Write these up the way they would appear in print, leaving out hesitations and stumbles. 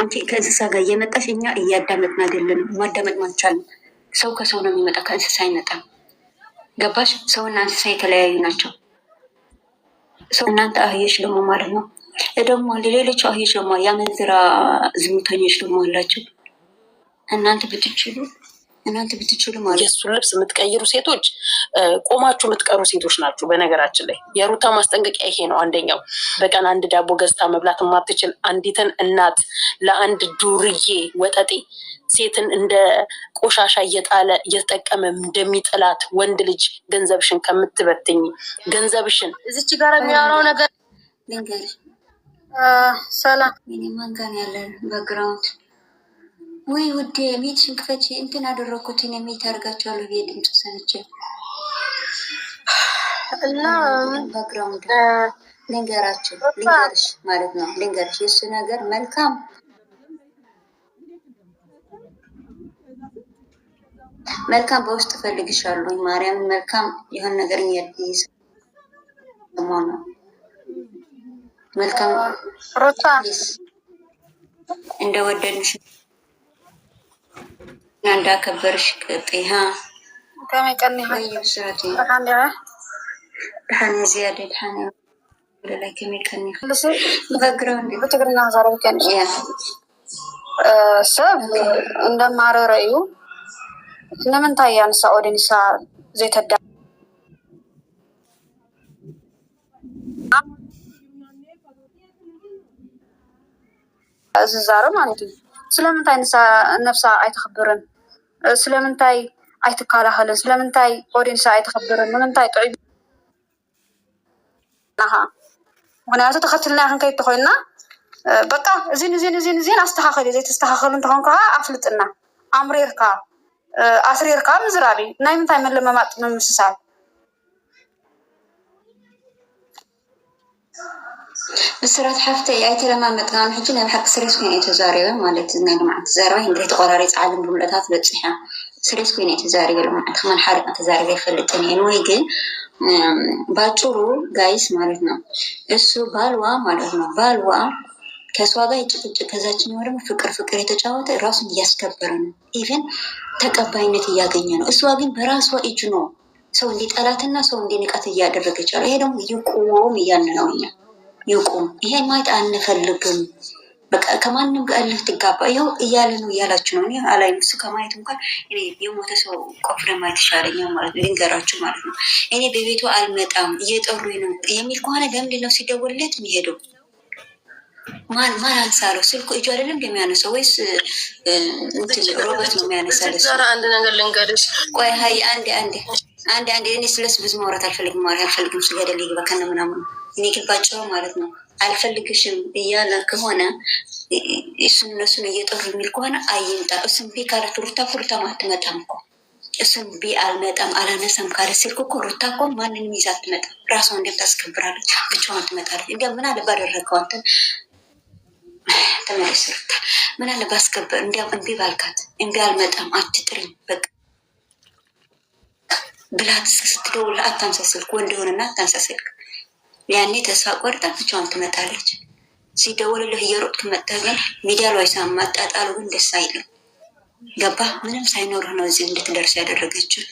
አንቺ ከእንስሳ ጋር እየመጣሽ እኛ እያዳመጥን አይደለንም። ማዳመጥ ማልቻልም። ሰው ከሰው ነው የሚመጣ፣ ከእንስሳ አይመጣም። ገባሽ? ሰውና እንስሳ የተለያዩ ናቸው። ሰው እናንተ አህዮች ደግሞ ማለት ነው ደግሞ ሌሎች አህዮች ደግሞ ያመንዝራ ዝሙተኞች ደግሞ አላቸው። እናንተ ብትችሉ ማለት የእሱን ልብስ የምትቀይሩ ሴቶች፣ ቆማችሁ የምትቀሩ ሴቶች ናችሁ። በነገራችን ላይ የሩታ ማስጠንቀቂያ ይሄ ነው። አንደኛው በቀን አንድ ዳቦ ገዝታ መብላት የማትችል አንዲትን እናት ለአንድ ዱርዬ ወጠጤ፣ ሴትን እንደ ቆሻሻ እየጣለ እየተጠቀመ እንደሚጥላት ወንድ ልጅ ገንዘብሽን ከምትበትኝ ገንዘብሽን እዚች ጋር የሚያወራው ነገር ልንገርሽ፣ ሰላም። እኔ ማን ጋር ነው ያለ background? ወይ ውዴ፣ mute ሽን ክፈቺ። እንትን አደረኩት እኔ mute አድርጋቸዋለሁ ብዬ ድምፅ ሰምቼ እና background ልንገራችሁ፣ ልንገርሽ ማለት ነው፣ ልንገርሽ የእሱ ነገር መልካም መልካም በውስጥ እፈልግሻለሁ። ማርያም መልካም የሆነ ነገር እየሰማሁ ነው። መልካም ሩታ please፣ እንደወደድንሽ እና እንዳከበርሽ ቅጤ ሀ ከመይ ቀኒኻ? ወይ ብስራት። ድሓን ዲኻ? ድሓን ዝያደ ድሓን ወደ ላይ ከመይ ቀኒኻ? ልሲ background ብትግርኛ ክዛረብ ከኒ yeah። ሰብ እንደማረረ እዩ። ንምንታይ እያ ንሳ audience ኣ ዘይተዳ ዝዛረብ ማለት እዩ? ስለምንታይ ንሳ ነፍሳ ኣይትኽብርን? ስለምንታይ ኣይትከላኸልን? ስለምንታይ audience ኣ ኣይትኽብርን? ንምንታይ ጥዑይ ናኻ? ምክንያቱ ተኸትልና ክንከይድ ተኮይንና በቃ እዚን እዚን እዚን እዚን ኣስተኻኸል እዩ። ዘይተስተኻኸል እንትኾን ከዓ ኣፍልጥና። ኣምሪርካ ኣስሪርካ ምዝራብ እዩ። ናይ ምንታይ መለመማጥ ምምስሳል? ብስራት ሓፍተይ፣ ኣይተለማመጥናን። ሕጂ ናይ ብሓቂ serious ኮይነ እየ ተዛሪበ ማለት እዩ። ናይ ልምዓት ተዛረባ እንግዲህ ተቆራሪፅ ዓለም ብምልእታት በፂሓ serious ኮይነ እየ ተዛሪበ። ልምዓት ከማን ሓሪቀ ተዛሪበ ይፈልጥን እየ። ወይ ግን ባጭሩ guys ማለት ነው፣ እሱ ባልዋ ማለት ነው፣ ባልዋ ከእሷ ጋር የጭቅጭቅ ከዛችኛው ደግሞ ፍቅር ፍቅር የተጫወተ ራሱን እያስከበረ ነው። Even ተቀባይነት እያገኘ ነው። እሷ ግን በራሷ እጅ ነው ሰው እንዲጠላትና ሰው እንዲንቃት እያደረገች ያለው። ይሄ ደግሞ ይቁም እያልን ነው እኛ። ይቁም። ይሄ ማየት አንፈልግም። በቃ ከማንም ጋር እልህ ትጋባ ይኸው እያለ ነው እያላችሁ ነው። እኔ አላይም። እሱ ከማየት እንኳን እኔ የሞተ ሰው ቆፍረ ማየት ይሻለኛል ማለት ነው። ልንገራችሁ ማለት ነው። እኔ በቤቱ አልመጣም፣ እየጠሩኝ ነው የሚል ከሆነ ለምንድን ነው ሲደወልለት የሚሄደው? ማን ማን አንሳለው? ስልኩ እጁ አይደለም እንደሚያነሳው ወይስ እንትን ሮቦት ነው የሚያነሳለው? ጋር አንድ ነገር ልንገርሽ። ቆይ ሀይ፣ አንዴ አንዴ አንዴ አንዴ። እኔ ስለሱ ብዙ ማውራት አልፈልግም፣ ማውራት አልፈልግም። እሱ ገደል ይግባ ከነ ምናምኑ። እኔ ግን ባጭሩ ማለት ነው፣ አልፈልግሽም እያለ ከሆነ፣ እሱን እነሱን እየጠሩ የሚል ከሆነ አይምጣ። እሱም እምቢ ካላት ሩታ እኮ ሩታ አትመጣም እኮ። እሱም እምቢ አልመጣም አላነሳም ካለ ስልክ እኮ ሩታ እኮ ማንንም ይዛ አትመጣም። ራሷን እንደምታስከብራለች ብቻዋን ትመጣለች። እንዲያው ምን አለ ባደረገው አንተ፣ ተመለስ ሩታ፣ ምን አለ ባስከበር፣ እንዲያው እምቢ ባልካት፣ እምቢ አልመጣም አትጥሪኝ በቃ ብላት ስትደውል አታንሳ ስልክ፣ ወንድ የሆነና አታንሳ ስልክ። ያኔ ተስፋ ቆርጣ ብቻዋን ትመጣለች። ሲደወልልህ እየሮጥክ መጥተህ ግን ሚዲያ ላይ ማጣጣሉ ግን ደስ አይልም። ገባ? ምንም ሳይኖርህ ነው እዚህ እንድትደርስ ያደረገችው።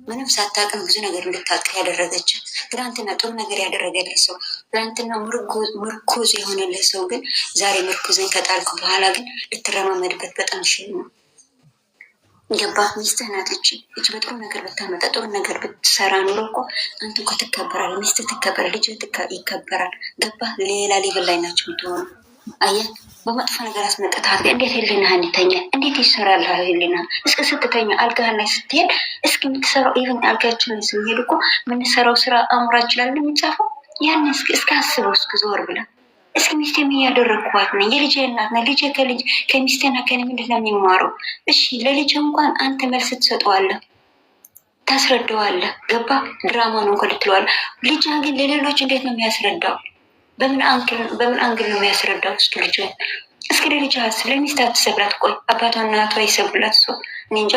ምንም ሳታቅም ብዙ ነገር እንድታቅ ያደረገችው። ትናንትና ጥሩ ነገር ያደረገልህ ሰው፣ ትናንትና ምርኩዝ የሆነልህ ሰው ግን ዛሬ ምርኩዝን ከጣልክ በኋላ ግን ልትረማመድበት በጣም shame ነው። ገባ? ሚስትህ ናት እቺ። እቺ በጥሩ ነገር ብታመጣ፣ ጥሩ ነገር ብትሰራ ኑሮ እኮ አንተ እኮ ትከበራለህ፣ ሚስትህ ትከበራል፣ ልጅ ይከበራል። ገባ? ሌላ level ላይ ናቸው የምትሆኑ። አየህ፣ በመጥፎ ነገር አስመጥተሃት እንዴት ህሊናህን ይተኛል? እንዴት ይሰራልሃል ህሊና? እስኪ ስትተኛ አልጋህ ላይ ስትሄድ እስኪ የምትሰራው፣ even አልጋችን ላይ ስንሄድ እኮ የምንሰራው ስራ አእምሯችን ላይ የሚጻፈው ያን እስኪ አስበው፣ እስኪ ዞር ብለን እስኪ ሚስቴ ምን እያደረግኳት ነኝ? የልጄ እናት ነኝ። ልጄ ከልጅ ከሚስቴና ከኔ ምንድን ነው የሚማረው? እሺ ለልጅ እንኳን አንተ መልስ ትሰጠዋለህ፣ ታስረዳዋለህ። ገባ? ድራማ ነው እንኳን ልትለዋለህ። ልጅ ግን ለሌሎች እንዴት ነው የሚያስረዳው? በምን angle ነው የሚያስረዳው? እስኪ ልጅ፣ እስኪ ለልጅ አስብ። ለሚስት አትሰብላት። ቆይ አባቷና እናቷ ይሰብላት። እሷ እኔ እንጃ።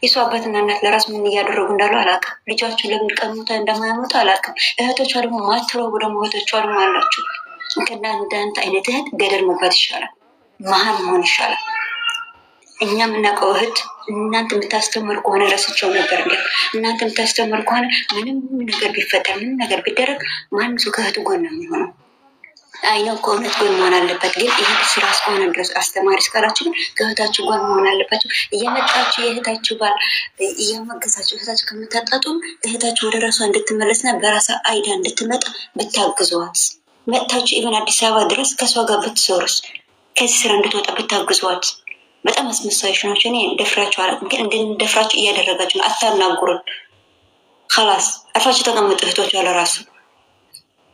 የእሱ አባትና እናት ለራስ ምን እያደረጉ እንዳሉ አላውቅም። ልጃቸውን ለምን ቀሙታ እንደማያመጡ አላውቅም። እህቶቿ ደግሞ ማትረቡ ደግሞ እህቶቿ ደግሞ አላችሁ። ከእናንተ አይነት እህት ገደል መግባት ይሻላል። መሀል መሆን ይሻላል። እኛ የምናውቀው እህት እናንተ የምታስተምር ከሆነ ረስቸው ነበር። እንዲ እናንተ የምታስተምር ከሆነ ምንም ነገር ቢፈጠር ምንም ነገር ቢደረግ ማንም ሰው ከእህቱ ጎን ነው የሚሆነው። አይነው ከእውነት ጎን መሆን አለበት። ግን ይህ ስራ እስከሆነ ድረስ አስተማሪ እስካላችሁ ግን ከእህታችሁ ጎን መሆን አለባቸው። እየመጣችሁ የእህታችሁ ባል እያመገዛችሁ እህታችሁ ከምታጣጡ እህታችሁ ወደ ራሷ እንድትመለስና በራሷ idea እንድትመጣ ብታግዟት፣ መጥታችሁ even አዲስ አበባ ድረስ ከእሷ ጋር ብትሰሩስ፣ ከዚህ ስራ እንድትወጣ ብታግዟት። በጣም አስመሳዮች ናቸው። እኔ ደፍራችሁ አላውቅም፣ ግን እንድንደፍራችሁ እያደረጋችሁ ነው። አታናጉሩን። خلاص አርፋችሁ ተቀመጡ። እህቶች አለ ራሱ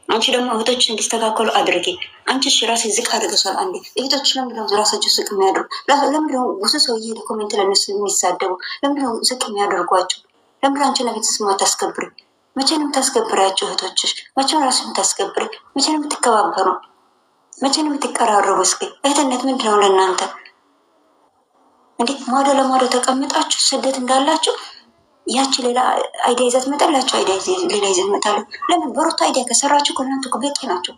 አንቺ ደግሞ እህቶች እንዲስተካከሉ አድርጌ። አንቺ እሺ ራሴ ዝቅ አድርገሻል። አንዴ እህቶች ለምንድነው ራሳቸው ዝቅ የሚያደርጉ? ለምንድነው ብዙ ሰው እየሄደ comment ለእነሱ የሚሳደቡ? ለምንድነው ዝቅ የሚያደርጓቸው? ለምንድነው አንቺ ለቤተሰብ ማታስከብሪ? መቼ ነው የምታስከብሪያቸው እህቶችሽ? መቼ ነው ራስሽ የምታስከብሪ? መቼ ነው የምትከባበሩ? መቼ ነው የምትቀራረቡ? እስኪ እህትነት ምንድነው ለእናንተ? እንዴ ማዶ ለማዶ ተቀምጣችሁ ስደት እንዳላችሁ ያቺ ሌላ idea ይዛ ትመጣላችሁ፣ idea ሌላ ይዛ ትመጣለች። ለምን በሩታ idea ከሰራችሁ ከእናንተ እኮ በቂ ናቸው።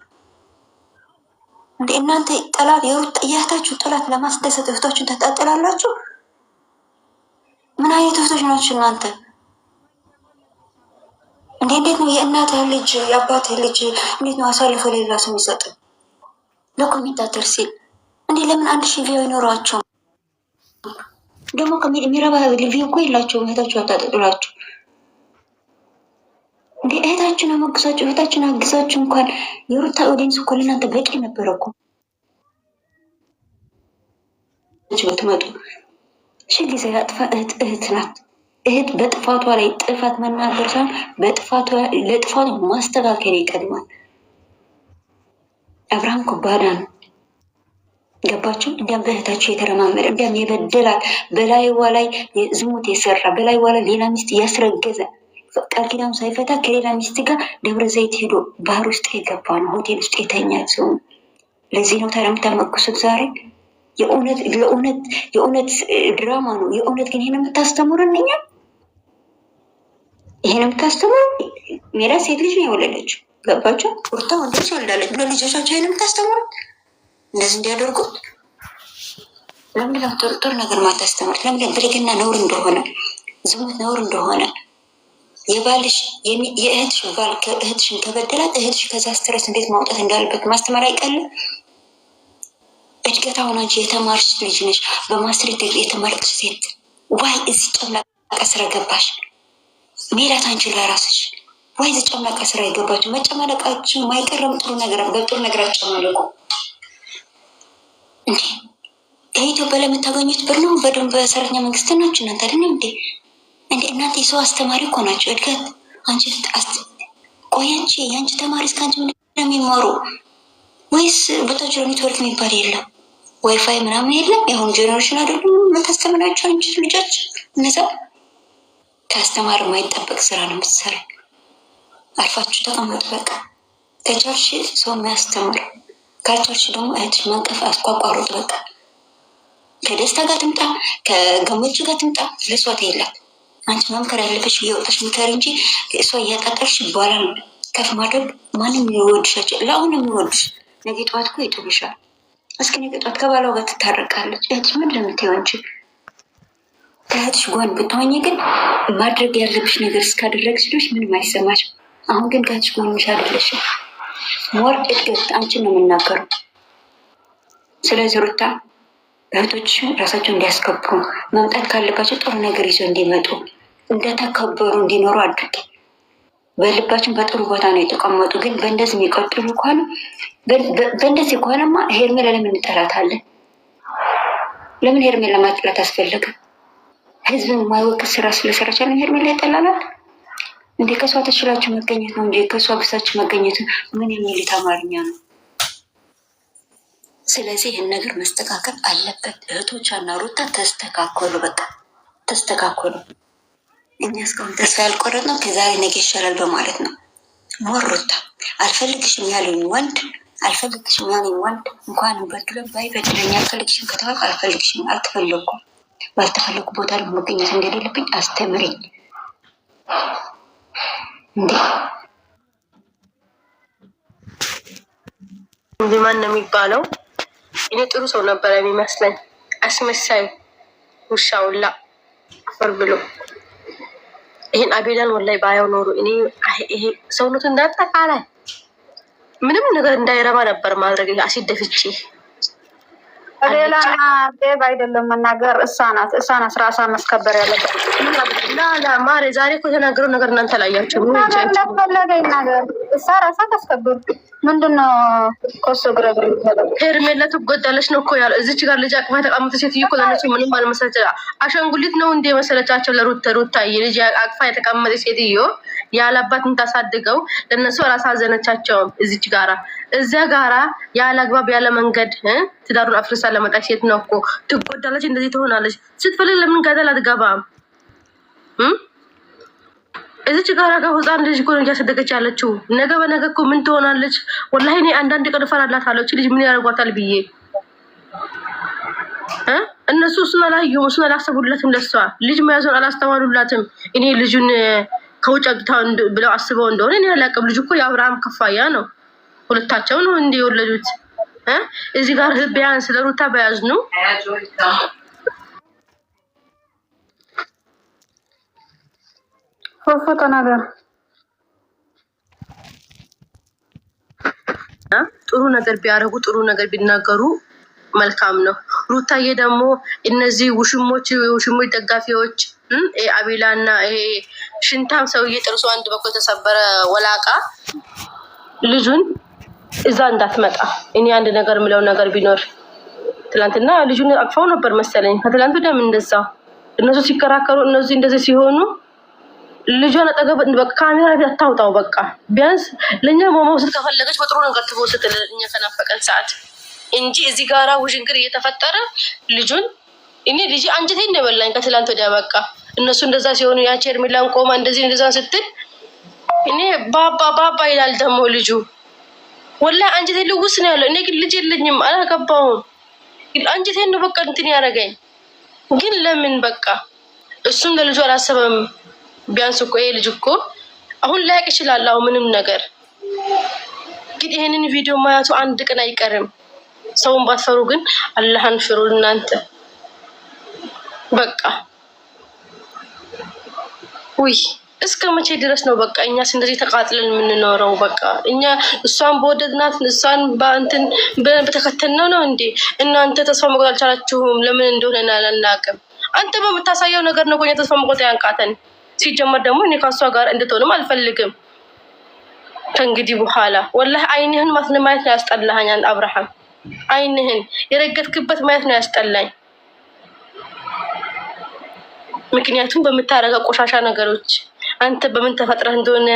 እንደ እናንተ ጠላት የእህታችሁ ጠላት ለማስደሰት እህቶችን ታጣጥላላችሁ። ምን አይነት እህቶች ናችሁ እናንተ? እንዴ እንዴት ነው የእናትህ ልጅ የአባትህ ልጅ እንዴት ነው አሳልፎ ሌላ ሰው የሚሰጥ ለ commentator ሲል? እንዴ ለምን 1000 view አይኖሯቸውም? ደግሞ የሚረባ view እኮ የላቸውም። እህታችሁ አታጠጡላችሁ እንዴ? እህታችሁን አሞግሳችሁ እህታችሁን አግዛችሁ እንኳን የሩታ audience እኮ ለእናንተ በቂ ነበረ እኮ ብትመጡ። ሺ ጊዜ አጥፋ እህት እህት ናት። እህት በጥፋቷ ላይ ጥፋት መናገር ሳይሆን ለጥፋቷ ማስተካከል ይቀድማል። አብርሃም እኮ ባዳ ነው። ገባችሁ? እንዲያም በእህታችሁ የተረማመደ እንዲያም የበደላት በላይዋ ላይ ዝሙት የሰራ በላይዋ ላይ ሌላ ሚስት እያስረገዘ ቃል ኪዳኑ ሳይፈታ ከሌላ ሚስት ጋር ደብረ ዘይት ሄዶ ባህር ውስጥ የገባ ነው፣ ሆቴል ውስጥ የተኛ ሰው ነው። ለዚህ ነው ታዲያ የምታመኩሱት ዛሬ። የእውነት ለእውነት የእውነት ድራማ ነው። የእውነት ግን ይሄን የምታስተምሩን እኛ ይሄን የምታስተምሩ ሜዳ ሴት ልጅ ነው የወለደችው። ገባቸው? ሩታ ወንድ ልጅ ወልዳለች። ለልጆቻቸው ይሄን የምታስተምሩት እንደዚህ እንዲያደርጉት ለምንድነው ጥሩ ጥሩ ነገር ማታስተምሩት? ለምንድነው ብልግና ነውር እንደሆነ ዝሙት ነውር እንደሆነ የባልሽ የእህትሽ ባል እህትሽን ከበደላት እህትሽ ከዛ stress እንዴት ማውጣት እንዳለበት ማስተማር አይቀልም። እድገት አሁን አንቺ የተማርሽ ልጅ ነሽ፣ በማስትሬት ዲግሪ የተመረቅሽ ሴት why እዚህ ጨምላቃ ስራ ገባሽ? ሜላት አንቺ ለራስሽ why እዚህ ጨምላቃ ስራ የገባችሁ? መጨማለቃችሁ ማይቀርም። ጥሩ ነገር በጥሩ ነገር አጨማለቁ እንዴ። ከኢትዮጵያ ለምታገኙት ብር ነው። በደንብ በሰራተኛ መንግስት ናችሁ እናንተ አይደለም እንዴ? እንዴ እናንተ የሰው አስተማሪ እኮ ናቸው። እድገት አንቺ ቆይ አንቺ የአንቺ ተማሪ እስከ አንቺ ምንድን ነው የሚማሩ? ወይስ ቦታችሁ ኔትወርክ የሚባል የለም ዋይፋይ ምናምን የለም? የአሁኑ generation አይደሉም የምታስተምራቸው አንቺ ልጆች እነዛ ከአስተማሪ የማይጠበቅ ስራ ነው የምትሰራ። አርፋችሁ ተቀመጡ በቃ። ከቻልሽ ሰው የሚያስተምር ካልቻልሽ ደግሞ እህትሽ መንቀፍ አስቋቋሩጥ በቃ። ከደስታ ጋር ትምጣ ከገሞቹ ጋር ትምጣ ለእሷ ተይላት። አንቺ መምከር ያለበሽ እየወጣሽ ምከር እንጂ እሷ እያጣጣልሽ ይባላል ከፍ ማድረግ ማንም የሚወድሻቸው ለአሁን የሚወድሽ ነገ ጠዋት እኮ ይጥሉሻል። እስኪ ነገ ጠዋት ከባሏ ጋር ትታረቃለች። እህትሽ ምንድን ነው የምትይው አንቺ? ከእህትሽ ጎን ብትሆኚ ግን ማድረግ ያለብሽ ነገር እስካደረግሽ ድረስ ምንም አይሰማሽም። አሁን ግን ከእህትሽ ጎንሽ አይደለሽም። more እድገት አንቺን ነው የምናገረው። ስለዚህ ሩታ እህቶች ራሳቸው እንዲያስከብሩ መምጣት ካለባቸው ጥሩ ነገር ይዘው እንዲመጡ እንደተከበሩ እንዲኖሩ አድርጊ። በልባችን በጥሩ ቦታ ነው የተቀመጡ። ግን በእንደዚህ የሚቀጥሉ ከሆነ በእንደዚህ ከሆነማ ሄርሜላ ለምን እንጠላታለን? ለምን ሄርሜላ ማጥላት አስፈለገ? ህዝብን የማይወክል ስራ ስለሰራች ለምን ሄርሜላ ይጠላላል እንዴ? ከሷ ተችላችሁ መገኘት ነው እንጂ ከሷ ብሳችሁ መገኘት ምን የሚሉት አማርኛ ነው? ስለዚህ ይህን ነገር መስተካከል አለበት። እህቶቿና ሩታ ተስተካከሉ፣ በቃ ተስተካከሉ። እኛ እስካሁን ተስፋ ያልቆረጥነው ከዛሬ ነገ ይሻላል በማለት ነው። more ሩታ አልፈልግሽም ያለኝ ወንድ አልፈልግሽም ያለኝ ወንድ እንኳን በድሎ ባይበድለኝ አልፈልግሽም ከተባልኩ አልፈልግሽም፣ አልተፈለኩም፣ ባልተፈለኩ ቦታ ላይ መገኘት እንደሌለብኝ አስተምሪኝ እንዴ። እንዲ ማን ነው የሚባለው? እኔ ጥሩ ሰው ነበረ የሚመስለኝ። አስመሳይ ውሻውላ አፈር ብሎ ይሄን አቤላን ወላይ ባየው ኖሮ እኔ ይሄ ሰውነቱ እንዳጠቃላይ ምንም ነገር እንዳይረባ ነበር ማድረግ አሲድ ደፍቼ። ሌላና ዴቭ አይደለም መናገር፣ እሷ ናት እሷ ናት ራሷ ማስከበር ያለበት። لا ማሬ ዛሬ እኮ የተናገረው ነገር እናንተ ላያቸው እንደፈለገ ይናገር፣ እሷ ራሷ ታስከብር። ምንድነው ከሱ ግረግር? ሄርሜላ ትጎዳለች ነው እኮ ያለው። እዚች ጋር ልጅ አቅፋ የተቀመጠ ሴትዮ እኮ ለእነሱ ምንም አልመሰለች። አሻንጉሊት ነው እንደ መሰለቻቸው ለሩት ሩታዬ ልጅ አቅፋ የተቀመጠ ሴትዮ ያለ አባት እንታሳድገው ለእነሱ አላሳዘነቻቸውም። እዚች ጋራ እዚያ ጋራ ያለ አግባብ ያለ መንገድ ትዳሩን አፍርሳ ለመጣች ሴት ነው እኮ ትጎዳለች፣ እንደዚህ ትሆናለች። ስትፈልግ ለምን ገደል አትገባም? እዚች ጋራ ጋር ህፃን ልጅ እኮ ነው እያሳደገች ያለችው። ነገ በነገ እኮ ምን ትሆናለች? ወላሂ እኔ አንዳንድ ቀን እፈራላታለሁ። እቺ ልጅ ምን ያደርጓታል ብዬ እነሱ እሱን አላዩም፣ እሱን አላሰቡላትም። ለሷ ልጅ መያዙን አላስተዋሉላትም። እኔ ልጁን ከውጭ አግብታ ብለው አስበው እንደሆነ እኔ አላውቅም። ልጁ እኮ የአብርሃም ክፋያ ነው። ሁለታቸው ነው እንደ የወለዱት። እዚህ ጋር ቢያንስ ለሩታ በያዝኑ ፎፎ ተናገር። ጥሩ ነገር ቢያደርጉ ጥሩ ነገር ቢናገሩ መልካም ነው። ሩታዬ ደግሞ እነዚህ ውሽሞች የውሽሞች ደጋፊዎች አቤላ እና ይሄ ሽንታም ሰውዬ ጥርሱ አንድ በኩል የተሰበረ ወላቃ ልጁን እዛ እንዳትመጣ። እኔ አንድ ነገር የምለው ነገር ቢኖር ትላንትና ልጁን አቅፈው ነበር መሰለኝ። ከትላንት ወዲያም እንደዛ እነሱ ሲከራከሩ እነዚህ እንደዚህ ሲሆኑ ልጇን አጠገብ በቃ ካሜራ ፊት አታውጣው። በቃ ቢያንስ ለእኛ መውሰድ ከፈለገች በጥሩ ነገር ትወስድ፣ እኛ ከናፈቀን ሰዓት እንጂ እዚህ ጋራ ውዥንግር እየተፈጠረ ልጁን እኔ ልጅ አንጀቴን ነው የበላኝ ከትላንት ወዲያ። በቃ እነሱ እንደዛ ሲሆኑ ያቺ ሄርሜላን ቆማ እንደዚህ እንደዛ ስትል እኔ ባባ ባባ ይላል ደግሞ ልጁ። ወላሂ አንጀቴን ልውስ ነው ያለው። እኔ ግን ልጅ የለኝም አላገባውም። አንጀቴን ነው በቃ እንትን ያደረገኝ። ግን ለምን በቃ እሱም ለልጁ አላሰበም። ቢያንስ እኮ ይሄ ልጅ እኮ አሁን ላያውቅ ይችላል። አሁን ምንም ነገር ግን ይሄንን ቪዲዮ ማየቱ አንድ ቀን አይቀርም። ሰውን ባትፈሩ ግን አላህን ፍሩ እናንተ። በቃ ውይ እስከ መቼ ድረስ ነው በቃ እኛስ እንደዚህ ተቃጥለን የምንኖረው? በቃ እኛ እሷን በወደድናት እሷን በእንትን በተከተልነው ነው እንዴ? እናንተ ተስፋ መቁረጥ አልቻላችሁም። ለምን እንደሆነ አናውቅም። አንተ በምታሳየው ነገር ነው እኛ ተስፋ መቁረጥ ያንቃተን። ሲጀመር ደግሞ እኔ ከእሷ ጋር እንድትሆንም አልፈልግም ከእንግዲህ በኋላ። ወላሂ አይንህን ማየት ነው ያስጠላኸኝ አብርሃም፣ አይንህን የረገጥክበት ማየት ነው ያስጠላኝ። ምክንያቱም በምታረገው ቆሻሻ ነገሮች አንተ በምን ተፈጥረህ እንደሆነ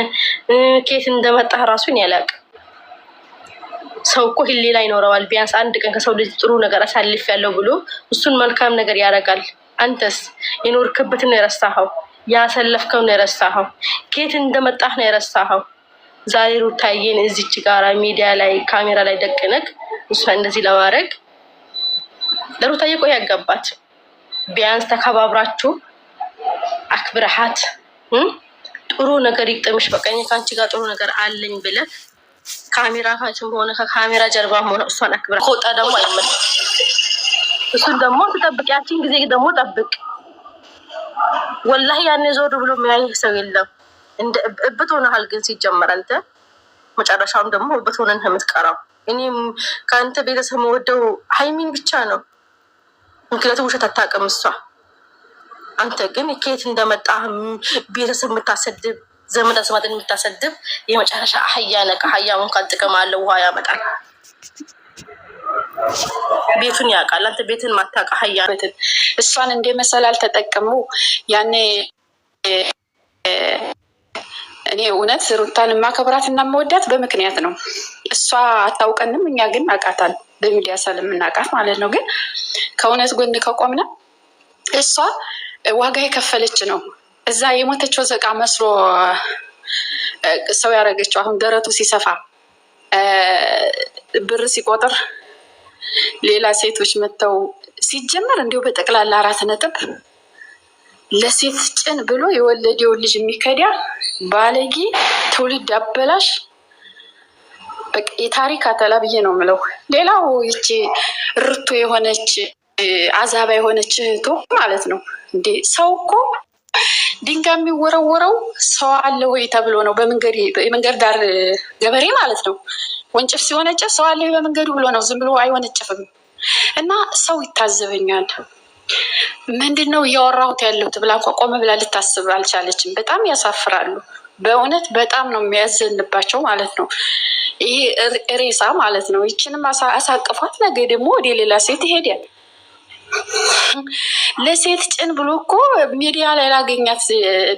ከየት እንደመጣህ ራሱን ያላቅ። ሰው እኮ ህሊና ይኖረዋል። ቢያንስ አንድ ቀን ከሰው ልጅ ጥሩ ነገር አሳልፍ ያለው ብሎ እሱን መልካም ነገር ያደርጋል። አንተስ የኖርክበትን ነው የረሳኸው፣ ያሰለፍከው ነው የረሳኸው፣ ከየት እንደመጣህ ነው የረሳኸው። ዛሬ ሩታዬን እዚች ጋራ ሚዲያ ላይ ካሜራ ላይ ደቅነክ እሷ እንደዚህ ለማድረግ ለሩታዬ ቆይ ያገባት ቢያንስ ተከባብራችሁ አክብረሃት ጥሩ ነገር ይቅጠምሽ። በቃ እኔ ከአንቺ ጋር ጥሩ ነገር አለኝ ብለህ ካሜራ ፊትም ሆነ ከካሜራ ጀርባም ሆነ እሷን አክብራ ከወጣ ደግሞ አይመለስም። እሱን ደግሞ ትጠብቅ፣ ያቺን ጊዜ ደግሞ ጠብቅ። ወላሂ ያኔ ዞር ብሎ የሚያይህ ሰው የለም። እንደ እብት ሆነሃል ግን ሲጀመር አንተ መጨረሻውም ደግሞ እብት ሆነን የምትቀራው። እኔም ከአንተ ቤተሰብ መወደው ሀይሚን ብቻ ነው። ምክንያቱም ውሸት አታውቅም እሷ። አንተ ግን ከየት እንደመጣ ቤተሰብ የምታሰድብ ዘመድ አዝማድን የምታሰድብ የመጨረሻ አህያ ነህ። አህያ እንኳን ጥቅም አለው፣ ውሃ ያመጣል፣ ቤቱን ያውቃል። አንተ ቤትን ማታውቅ አህያ። እሷን እንደ መሰላል ተጠቅሞ ያኔ እኔ እውነት ሩታን የማከብራት እና የምወዳት በምክንያት ነው። እሷ አታውቀንም፣ እኛ ግን አውቃታል በሚዲያ ስለምናውቃት ማለት ነው። ግን ከእውነት ጎን ከቆምነ እሷ ዋጋ የከፈለች ነው። እዛ የሞተችው ዘቃ መስሎ ሰው ያደረገችው አሁን ደረቱ ሲሰፋ ብር ሲቆጥር ሌላ ሴቶች መጥተው ሲጀመር እንዲሁ በጠቅላላ 4 ነጥብ ለሴት ጭን ብሎ የወለደውን ልጅ የሚከዳ ባለጌ ትውልድ አበላሽ። በቃ የታሪክ አተላ ብዬ ነው የምለው። ሌላው ይቺ ርቱ የሆነች አዛባ የሆነች እህቱ ማለት ነው። እንዴ ሰው እኮ ድንጋይ የሚወረወረው ሰው አለ ወይ ተብሎ ነው። በመንገድ የመንገድ ዳር ገበሬ ማለት ነው። ወንጭፍ ሲወነጭፍ ሰው አለ ወይ በመንገዱ ብሎ ነው። ዝም ብሎ አይወነጭፍም። እና ሰው ይታዘበኛል። ምንድን ነው እያወራሁት ያለሁት ብላ እንኳ ቆመ ብላ ልታስብ አልቻለችም። በጣም ያሳፍራሉ። በእውነት በጣም ነው የሚያዘንባቸው ማለት ነው። ይሄ ሬሳ ማለት ነው። ይችንም አሳቅፏት ነገ ደግሞ ወደ ሌላ ሴት ይሄዳል። ለሴት ጭን ብሎ እኮ ሚዲያ ላይ ላገኛት።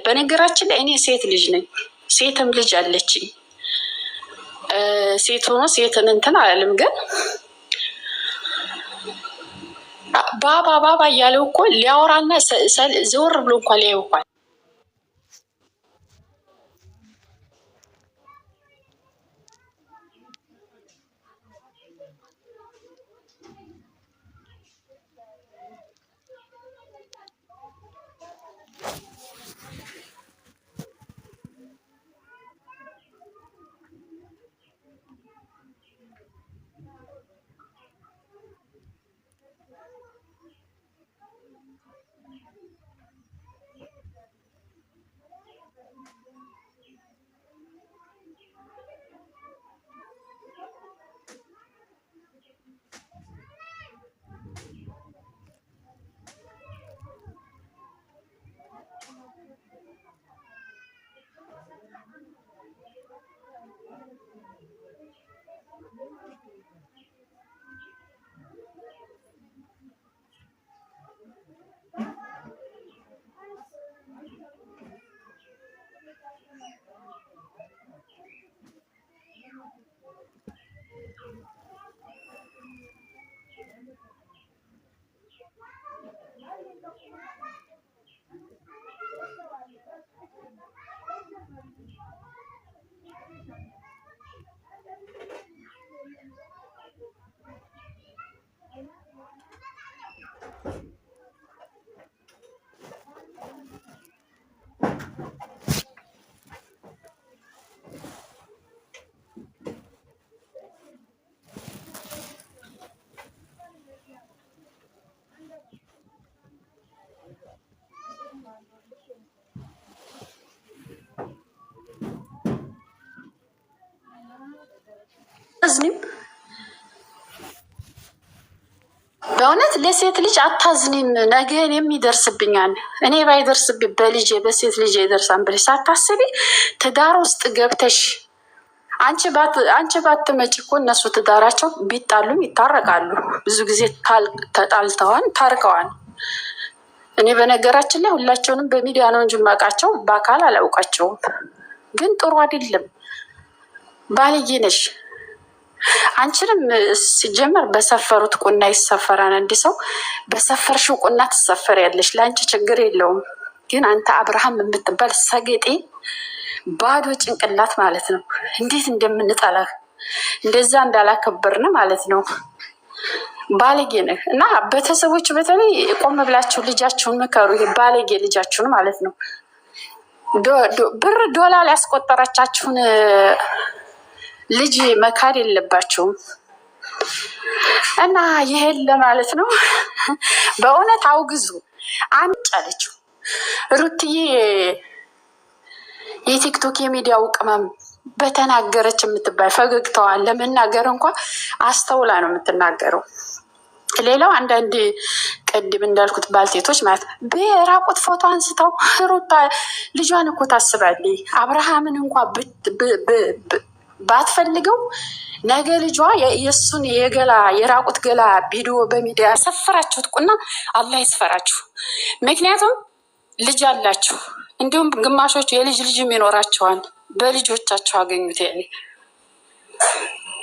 በነገራችን ላይ እኔ ሴት ልጅ ነኝ፣ ሴትም ልጅ አለችኝ። ሴት ሆኖ ሴትን እንትን አላለም፣ ግን ባባ ባባ እያለው እኮ ሊያወራና ዘወር ብሎ እንኳ ሊያየው እንኳን አታዝኒም? በእውነት ለሴት ልጅ አታዝኒም? ነገ እኔም ይደርስብኛል፣ እኔ ባይደርስብኝ በልጄ በሴት ልጄ ይደርሳል ብለሽ ሳታስቢ ትዳር ውስጥ ገብተሽ አንቺ ባትመጪ እኮ እነሱ ትዳራቸው ቢጣሉም ይታረቃሉ። ብዙ ጊዜ ተጣልተዋል፣ ታርቀዋል። እኔ በነገራችን ላይ ሁላቸውንም በሚዲያ ነው እንጂ የማውቃቸው በአካል አላውቃቸውም። ግን ጥሩ አይደለም። ባልዬ ነሽ። አንቺንም ሲጀመር በሰፈሩት ቁና ይሰፈራል። አንድ ሰው በሰፈርሽው ቁና ትሰፈሪያለሽ። ለአንቺ ችግር የለውም። ግን አንተ አብርሃም የምትባል ሰገጤ ባዶ ጭንቅላት ማለት ነው። እንዴት እንደምንጠላህ እንደዛ እንዳላከበርን ማለት ነው። ባለጌ ነህ እና ቤተሰቦች በተለይ ቆም ብላችሁ ልጃችሁን ምከሩ። ይሄ ባለጌ ልጃችሁን ማለት ነው። ብር ዶላር ያስቆጠረቻችሁን ልጅ መካድ የለባችሁም። እና ይሄን ለማለት ነው። በእውነት አውግዙ። አንጭ አለችው ሩትዬ የቲክቶክ የሚዲያው ቅመም በተናገረች የምትባል ፈገግታዋን ለመናገር እንኳ አስተውላ ነው የምትናገረው። ሌላው አንዳንድ ቅድም እንዳልኩት ባልቴቶች ማለት በራቁት ፎቶ አንስተው ሩታ ልጇን እኮ ታስባለች። አብርሃምን እንኳ ባትፈልገው ነገ ልጇ የእሱን የገላ የራቁት ገላ ቪዲዮ በሚዲያ ሰፈራችሁት ቁና አላህ ይስፈራችሁ። ምክንያቱም ልጅ አላችሁ፣ እንዲሁም ግማሾቹ የልጅ ልጅም ይኖራቸዋል። በልጆቻቸው አገኙት ያኔ።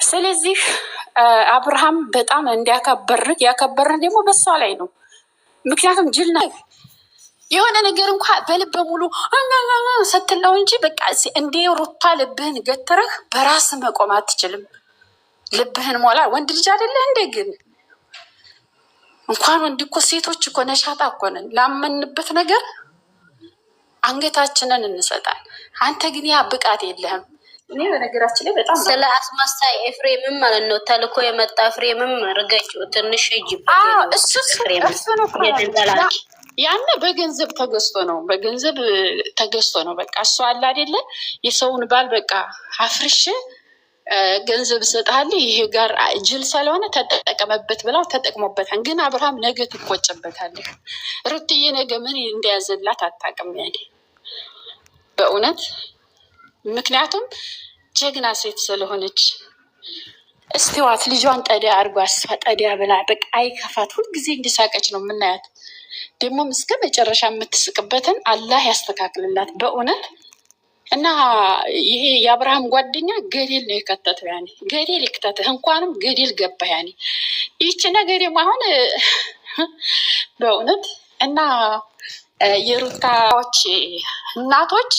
ስለዚህ አብርሃም በጣም እንዲያከበርን ያከበርን ደግሞ በሷ ላይ ነው። ምክንያቱም ጅል ነው። የሆነ ነገር እንኳ በልበ ሙሉ ስትል ነው እንጂ በቃ እንዴ ሩታ ልብህን ገትረህ በራስ መቆም አትችልም። ልብህን ሞላ። ወንድ ልጅ አይደለህ እንዴ? ግን እንኳን ወንድ እኮ ሴቶች እኮ ነሻጣ እኮ ነን። ላመንበት ነገር አንገታችንን እንሰጣል። አንተ ግን ያ ብቃት የለህም። እኔ በነገራችን ላይ በጣም ስለ አስመሳይ ኤፍሬምም ማለት ነው ተልኮ የመጣ ኤፍሬምም ርገጭ ትንሽ እሱ ያነ በገንዘብ ተገዝቶ ነው፣ በገንዘብ ተገዝቶ ነው። በቃ እሱ አለ አይደለ የሰውን ባል በቃ አፍርሼ ገንዘብ እሰጥሃለሁ ይሄ ጋር ጅል ስለሆነ ተጠቀመበት ብላው ተጠቅሞበታል። ግን አብርሃም ነገ ትቆጭበታለህ። ሩትዬ ነገ ምን እንደያዘላት አታውቅም። ያኔ በእውነት ምክንያቱም ጀግና ሴት ስለሆነች እስቲዋት ልጇን ጠዲያ አድርጓ እሷ ጠዲያ ብላ በቃ አይከፋት። ሁልጊዜ እንዲሳቀች ነው የምናያት። ደግሞም እስከ መጨረሻ የምትስቅበትን አላህ ያስተካክልላት በእውነት። እና ይሄ የአብርሃም ጓደኛ ገደል ነው የከተተው። ያኔ ገደል ይክተትህ፣ እንኳንም ገደል ገባ። ያኔ ይህች ነገር ደግሞ አሁን በእውነት እና የሩታዎች እናቶች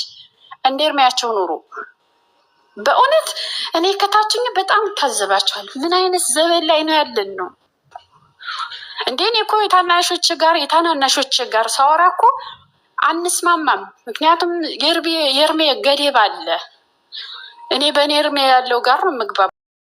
እንደ እድሜያቸው ኑሩ። በእውነት እኔ ከታችኝ በጣም ታዘባቸዋል። ምን አይነት ዘበን ላይ ነው ያለን ነው እንዴ? እኔ እኮ የታናሾች ጋር የታናናሾች ጋር ሳወራ እኮ አንስማማም። ምክንያቱም የእርሜ ገደብ አለ። እኔ በእኔ እርሜ ያለው ጋር ነው የምግባባው።